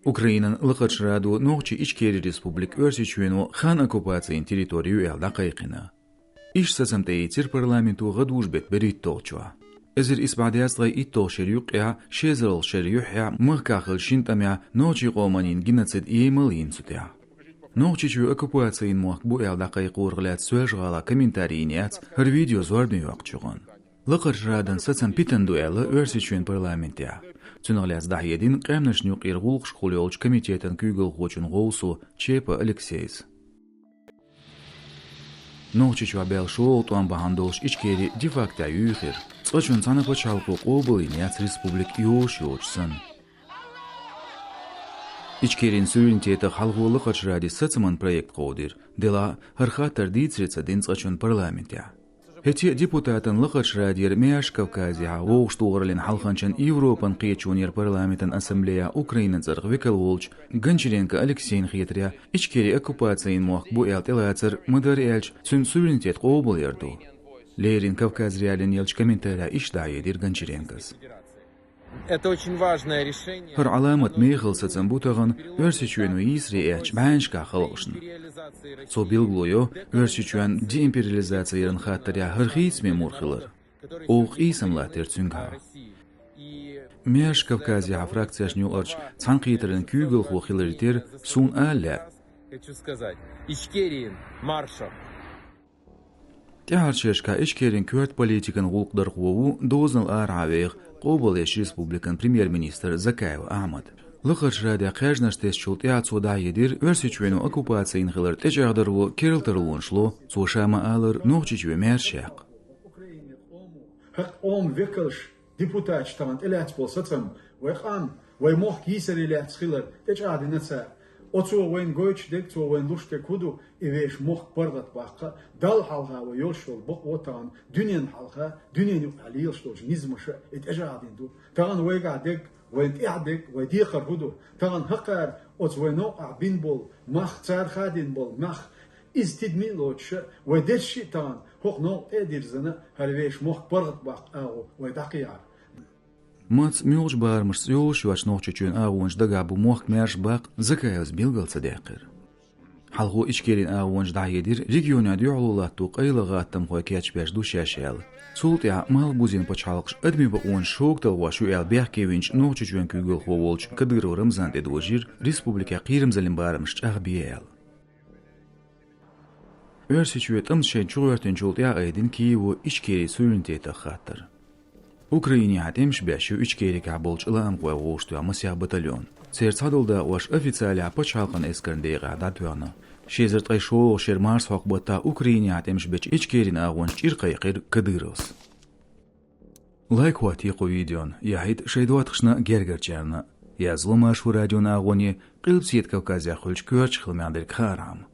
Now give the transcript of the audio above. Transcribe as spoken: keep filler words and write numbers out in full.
Українан Лакхарча Радо Нохчийн Ичкери Республика Оьрсийчоьно хан оккупацин территори ю аьлла дӀакхайкхина. Иштта сацам тӀеийцира парламенто гӀадужу бетта берхӀитталгӀачохь. Эзар исс бӀе дезткъе итталгӀа шеран юккъехь, ши эзарлагӀа шеран юьххьехь махкахь хиллачу шина тӀамехь нохчийн къоманна гина геноцид емал а йина цу тӀехь. Нохчийчоь оккупацин мохк бу аьлла дӀакхайкхорах лаьцна Соьлжа-ГӀалахь комментари йина яц хӀара видео зорбане йоккхучу гӀан. Лакхарча Радан сацам питана ду аьлла Оьрсийчоьнан парламентехь. Цунах лаьцна дӀахьедина къаьмнашна юкъара гӀуллакхашкахула йолчу комитетан куьйгалхочун гӀовсо Чепа Алексейс. Нохчийчохь баьлла шолгӀа тӀом бахьана долуш Ичкери де-факто юьйхира. Цкъачунна цхьана пачхьалкхо къобалйина яц республика йозуш йоцуш санна. Ичкерин суверенитетах хьалхо Лакхарча Радин сацаман проект кховдийра, делахь а хӀара хаттар дийцаре ца дина цкъачунна парламентехь. ХӀетте а депутатан Лакхарча Радера Маьрша Кавказехь вовшахтохараллин хьалханчан Европан кхеташонера парламентан ассамблеяхь Украинан цӀарах векал волчу Гончаренко Алексейна хетарехь, Ичкери оккупацин мохк бу аьлла тӀелацар, ма-дарра аьлча, цуьнан суверенитет къобалъяр ду. Леррина Кавказ.Реалиина еллачу комментарехь иштта дӀахьедира Гончаренкос. Это очень важное решение. ХӀара Ӏаламат мехала сацам бу тахана Оьрсийчоьно йийсаре эцначу бӀеннашкахь халкъашна. Цо билгало йо Оьрсийчоьнан деимпериализаци яран хаттарехь хӀара хийцаме мур хилар. Оха къийсам латтийра цуьнгахьа. Маьрша Кавказехь фракцешна юкъарчу цхьаьнакхетаран куьйгалхо хиларе терра суна ала лаьа. Хочу сказать, Ичкериин марша! ТӀаьхьарчу шерашкахь Ичкерин коьрта политикан гӀуллакхдархо ву дозанал арахьа веха, къобалъеш республикан премьер-министр Закаев Ахьмад. Лакхарча Радехь кхаьжнаш тесначул тӀаьхьа цо дӀахьедира Оьрсийчоьно оккупацин хилар тӀечӀагӀдарро керла тарлонаш ло, цо ша ма-аллара, Нохчийчоь маьрша яккха. ХӀокху къоман векалш, депутаташ тахана тӀелаьцна болу сацам, вай къам, вай мохк йийсаре лаьцна хилар тӀечӀагӀдина цара. Оцо вайна гойтуш дерг, цо вайна луш дерг хӀун ду, и вешан мохк паргӀатбаккха а, Далла хьалха вай йолуш йолу бакъо тахана дуьненна хьалха, дуьненна юкъахь лелаш долчу низамаша а и тӀечӀагӀдина ду. Тахана вайгахь дерг, вайна тӀехь дерг, вай декхар хӀун ду? Тахана хӀокхара оцу вайн новкъахь бина болу мах, цара хадийна болу мах, иза тидаме а лоцуш а, вай дерриш а тахана хӀокху новкъа тӀе а дирзина, хӀара вешан мохк паргӀатбаккха агӀо вай дӀакхехьара. Мацца муьлхачу барамашца йолуш йоцчу Нохчийчоьнан агӀонаш дагахь бу мохк маьрша баккха, Закаевс билгал ца даьккхира. Хьалхо Ичкерин агӀонаш дӀахьедира, регионехь дуьхьало латто къайлагӀа гӀаттамхой кечбеш ду шаьш аьлла. Цул тӀаьхьа малхбузен пачхьалкхаш адамийн бакъонаш шогталгӀош ю аьлла бехке винчу Нохчийчоьнан куьйгалхо волчу Кадыров Рамзана тӀедожийра, республикехь кхерамзаллин барамаш чӀагӀбе аьлла. Оьрсийчоь тӀамца шайна чугӀоьртинчул тӀаьхьа айдина Киево Ичкерин суверенитетах хаттар. Украинехь тӀемаш беш ю Ичкерикехь болчу лаамхойн вовшахтоьхна масех батальон. Церан цхьадолу дакъош официалехь пачхьалкхан эскарна декъехь дӀатоьхна. Ши эзар ткъе шолгӀа шеран марсхьокху баттахь Украинехь тӀемаш бечу Ичкерин агӀонаш чӀир кхайкхира Кадыровс. Лайк хӀоттае кху видеона, яхьийта шайн доттагӀашна, гергарчарна. Язло Маршо радион агӀоне, Къилбаседа Кавказехь хуьлучу коьртачу хиламех дерг хаархьама.